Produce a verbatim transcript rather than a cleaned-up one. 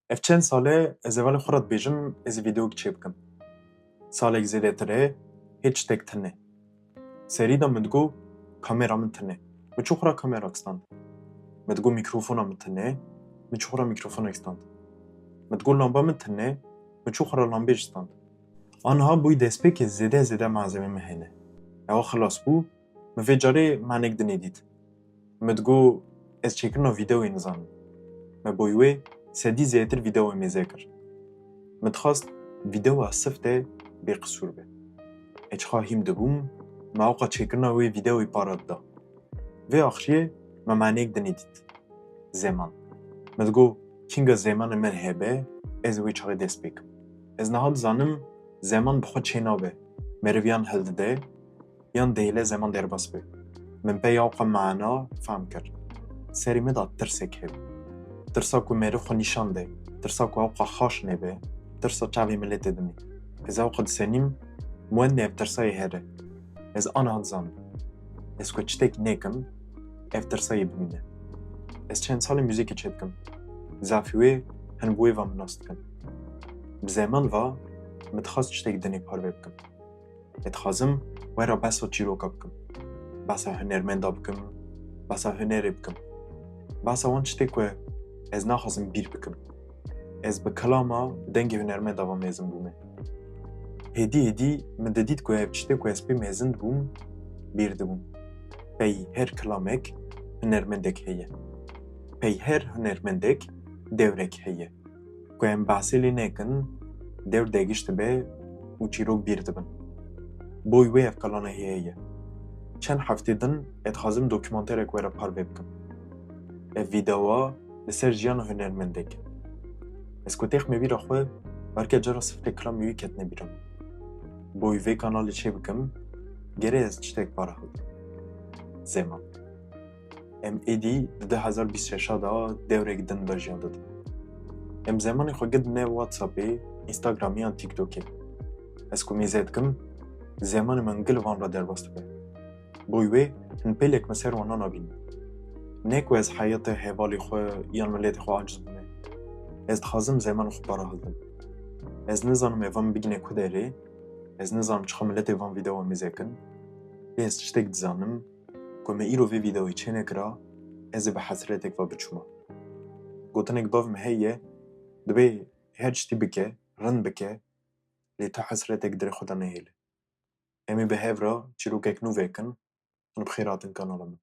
Ev çend sal e ez hevalê xwe re dibêjim ez ê vîdeoyek çêbikim. Salek zêdetir e hêç tiştek tune. Serî de min digot kamera min tune. Min çû xwe re kamerak stand. Min digot mîkrofona min tune. Min çû xwe re mîkrofonek stand. Min digot lamba min tune. Min çû xwe re lambê jî stand. Aniha bûyî destpêkê zêde zêde malzemê min hene. Ewa xilas bû, min vê carê manek dinê dît. Min digot ez çêkirina vîdeoyê nizanim. Me boy wê sedî zêtir vîdeoyê mêze kir. Min dixwest vîdeoya sifte bêqisûr be. Ez çiqa hîm dibûm, me awqa çêkirina wê vîdeoyê para dida. Vê axiriyê me manek dinê dît. Zeman. Min digot kînga zemanê min hebe, ez wê çaxê dest pê kim. Ez niha dizanim zeman bi xwe çênabe. Meriv yan hildide, yan dihêle zeman derbas be. Min pey awqa mana fehm kir. Serê min de tirsek hebû. Tirsa ku meriv xwe nîşan de, tirsa ku awqa xaş nebe, tirsa çavê miletê dimî. Ez awqa disenîm, min ev tirsayê here. Ez aniha dizanim. Ez ku tiştek nekim, ev tirsayê bimîne. Ez çend salê muzîkê çêdikim. Zafî wê hin bi wê ve min nas dikin. Bi zeman ve min dixwest tiştek dinê parve bikim. Ez dixwazim wera behsa çîroka bikim. Behsa hunermenda bikim. Behsa hunerê bikim. Behsa wan tiştê ku ez naxwazim bîr bikim. Ez bi kilama dengê hunermenda ve mezin bûme. Hêdî hêdî min didît ku ev tiştê ku ez pê mezin dibûm, bîr dibûm. Pey her kilamek hunermendek heye. Pey her hunermendek dewrek heye. Ku em behsê lê nekin, dewr degişt dibe û çîrok bîr dibin. Boy wê ev kalana heye ye. Çend heftê din ez dixwazim dokumanterek were parve bikim. Ev vîdeoa li ser jiyana hunermendek. Ez ku têxme bîra xwe, belke cara sifte kilamê wî ketine bîra min. Boy vê kanalê çê bikim, gerê ez tiştek para hildim. Zeman. Em êdî di du hezar bîst şeş de dewrek din de jiyan didin. Em zemanê xwe gidine WhatsAppê, Instagramê yan TikTokê. Ez ku mêze dikim, zemanê min gil van re derbas dibe. Boy wê hin pêlek min ser wana nabînim. Ne ku ez heyata hevalê xwe yan miletê xwe aciz bûme. Ez dixwazim zemanê xwe para hildim. Ez nizanim eva min bigine ku derê, ez nizanim çiqa miletê van vîdeoya mêze kin. Lê ez tiştek dizanim, ku me îro vê vîdeoyê çênekira, ez ê bi hesretek ve biçûma. Gotinek bav me heye, dibê her tiştî bike, rind bike, lê tu hesretek dirê xwe de nehêle. Em ê bi hev re çîrokek nû vekin, hûn bi xêr hatin kanala min.